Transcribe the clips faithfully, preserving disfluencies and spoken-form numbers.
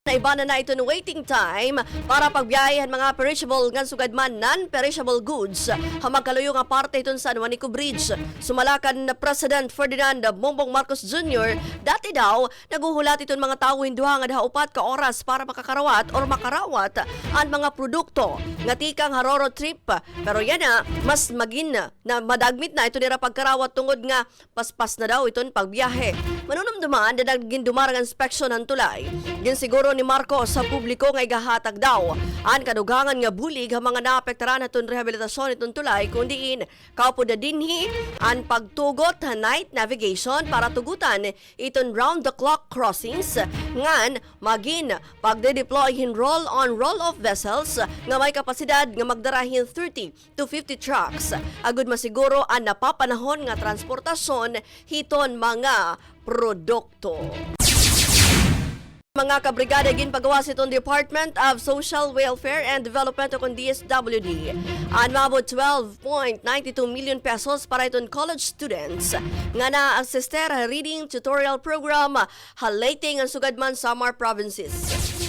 Naibana na iton waiting time para pagbiyahe han mga perishable ngan sugad man non-perishable goods ha magkaluyo nga parte hiton San Juanico Bridge. Sumala kan President Ferdinand Bongbong Marcos Junior, dati daw naghuhulat iton mga tawo hin duha ngada ha upat ka oras para makakarawat or makarawat an mga produkto nga tikang ha Ro-Ro trip. Pero yana, mas magin na madagmit na iton ira pagkarawat tungod nga paspas na daw iton pagbiyahe. Manunumduman, dida gindumara nga inspeksyon han tulay. Ginsiguro ni Marcos ha publiko nga igahatag daw an kadughangan nga bulig ha mga naapektaran hiton rehabilitasyon hiton tulay, kun diin kaupod na dinhi an pagtugot ha night navigation para tugutan iton round-the-clock crossings ngan magin pagde-deploy hin roll-on, roll-off vessels nga may kapasidad nga magdara hin thirty to fifty trucks, agud masiguro an napapanahon nga transportasyon hiton mga produkto. Mga kabrigada, ginpagawas hiton Department of Social Welfare and Development o kon D S W D an maabot twelve point nine two million pesos para hiton college students nga naa-assist ha reading tutorial program ha Leyte ngan sugad man Samar provinces.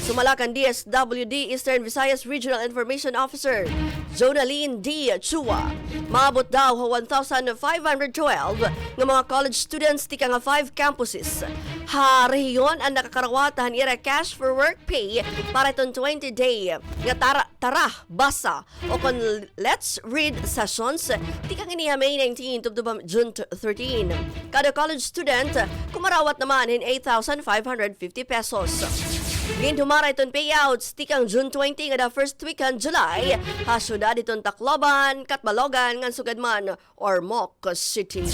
Sumala kan D S W D Eastern Visayas Regional Information Officer Jonalyn D. Chua, maabot daw ha one thousand five hundred twelve nga mga college students tikang ha five campuses ha rehiyon an nakakarawat han ira cash for work pay para hiton twenty-day nga tara, tara, basa o kon Let's Read sessions tikang ini ha May nineteen tubtob ha June thirteen. Kada college student kumarawat naman hin eight thousand five hundred fifty pesos. Gindumara iton payouts tikang June twenty ngada first week han July ha syudad hiton Tacloban, Catbalogan ngan sugad man Ormoc City.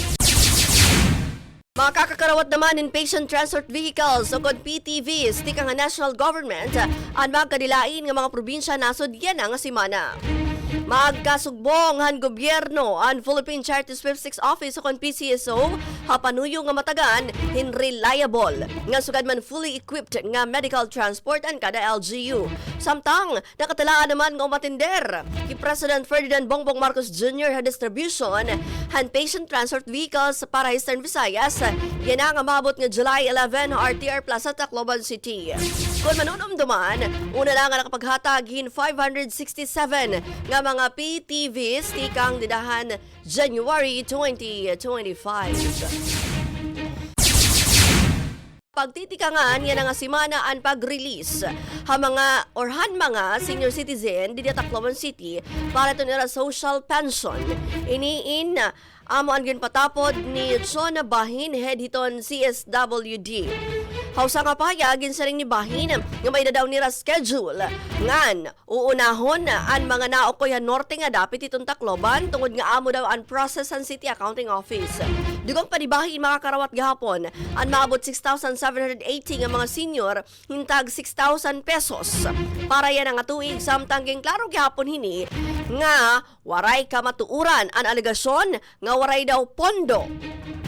Makakakarawat naman hin patient transport vehicles o kon P T Vs tikang ha national government an magkadilain nga mga probinsya nasod yana nga semana. Magkasugbong han gobyerno an Philippine Charity Sweepstakes Office o kon P C S O ha panuyo nga matagan hin reliable ngan sugad man fully equipped nga medical transport an kada L G U. Samtang nakatalaan naman nga umatender hi President Ferdinand Bongbong Marcos Junior ha distribution han patient transport vehicles para ha Eastern Visayas, yana nga maabot nga July eleven ha R T R Plaza, Tacloban City. Kon manunumduman, una la nga nakapaghatag hin five hundred sixty-seven nga mga P T Vs tikang dida han January twenty twenty-five. Pagtitikangan yana nga semana an pag-release ha mga or han mga senior citizen didi ha Tacloban City para hiton ira social pension. Ini in amo an ginpatapod ni Chona Bahin, head hiton C S W D. Ha usa nga pahayag, ginsiring ni Bahin nga may-ada daw nira schedule ngan uunahon an mga naukoy ha norte nga dapit hiton Tacloban tungod nga amo daw an process han City Accounting Office. Dugang pa ni Bahin, makakarawat gihapon an maabot six thousand seven hundred eighty nga mga senior hin tag six thousand pesos para yana nga tuig, samtang ginklaro gihapon hini nga waray kamatuoran an alegasyon nga waray daw pondo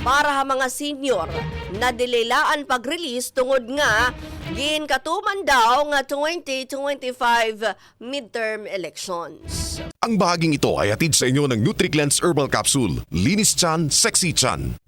para ha mga senior. Na-delay la an pag-release tungod nga ginkatuman daw nga twenty twenty-five midterm elections. Ang bahaging ito ay hatid sa inyo ng Nutriclens Herbal Capsule. Linis tiyan, sexy tiyan.